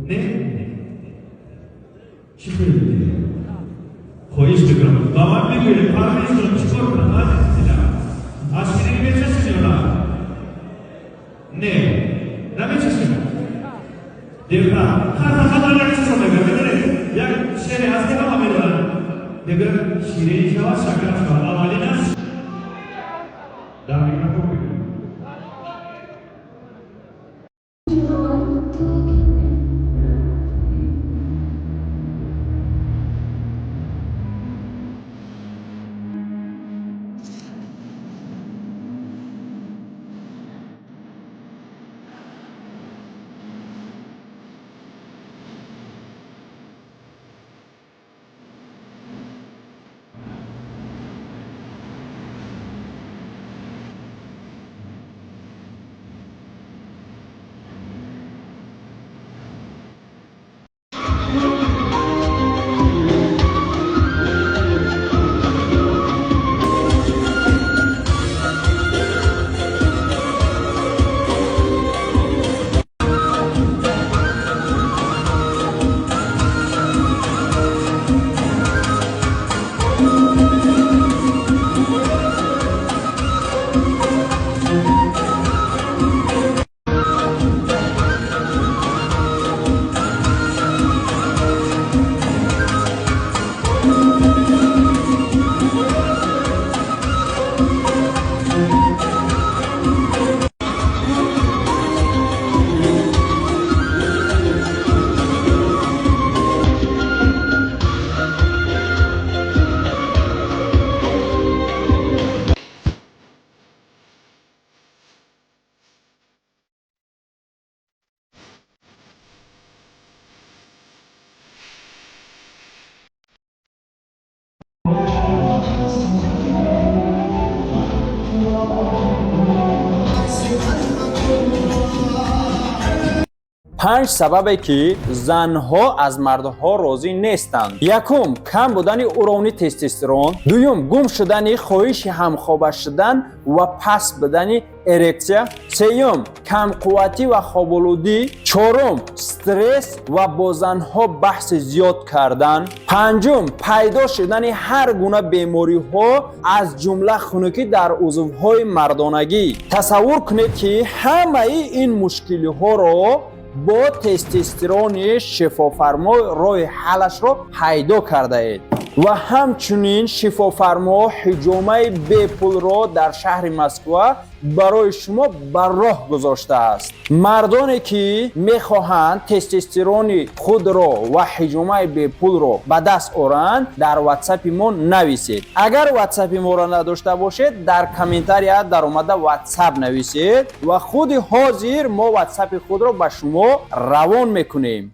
Не, чӣ хеле хоҳиш мекунам, ба ман бигӯед, Парвезҷон, чӣ кор кунам, азизи дилам? Аз ширинӣ мечашед ё на? Не, намечашед. Дертар фақат ман як чизро мегӯям. Медонед, як шеъре ҳаст, ки ҳама медонанд. Мегӯяд: ширинӣ шавад, шакар шавад, аввалинаш дар микрофон бигӯед. Панҷ сабабе, ки занҳо аз мардҳо розӣ нестанд. Якум, кам будани уровни тестостерон. Дуюм, гум шудани хоҳиши ҳамхоба шудан ва паст будани эрексия. Сеюм, камқувватӣ ва хоболудӣ. Чорум, стресс ва бо занҳо баҳси зиёд кардан. Панҷум, пайдо шудани ҳар гуна бемориҳо, аз ҷумла хунукӣ дар узвҳои мардонагӣ. Тасаввур кунед, ки ҳамаи ин мушкилиҳоро бо тестостерони шифофармо роҳи ҳаллашро пайдо кардаед. Ва ҳамчунин шифофармо ҳиҷомаи бепулро дар шаҳри Москва барои шумо ба роҳ гузоштааст. Мардоне, ки мехоҳанд тестостерони худро ва ҳиҷомаи бепулро ба даст оранд, дар Ватсапи мо нависед. Агар Ватсапи моро надошта бошед, дар комментария даромада Ватсап нависед ва худи ҳозир мо Ватсапи худро ба шумо равон мекунем.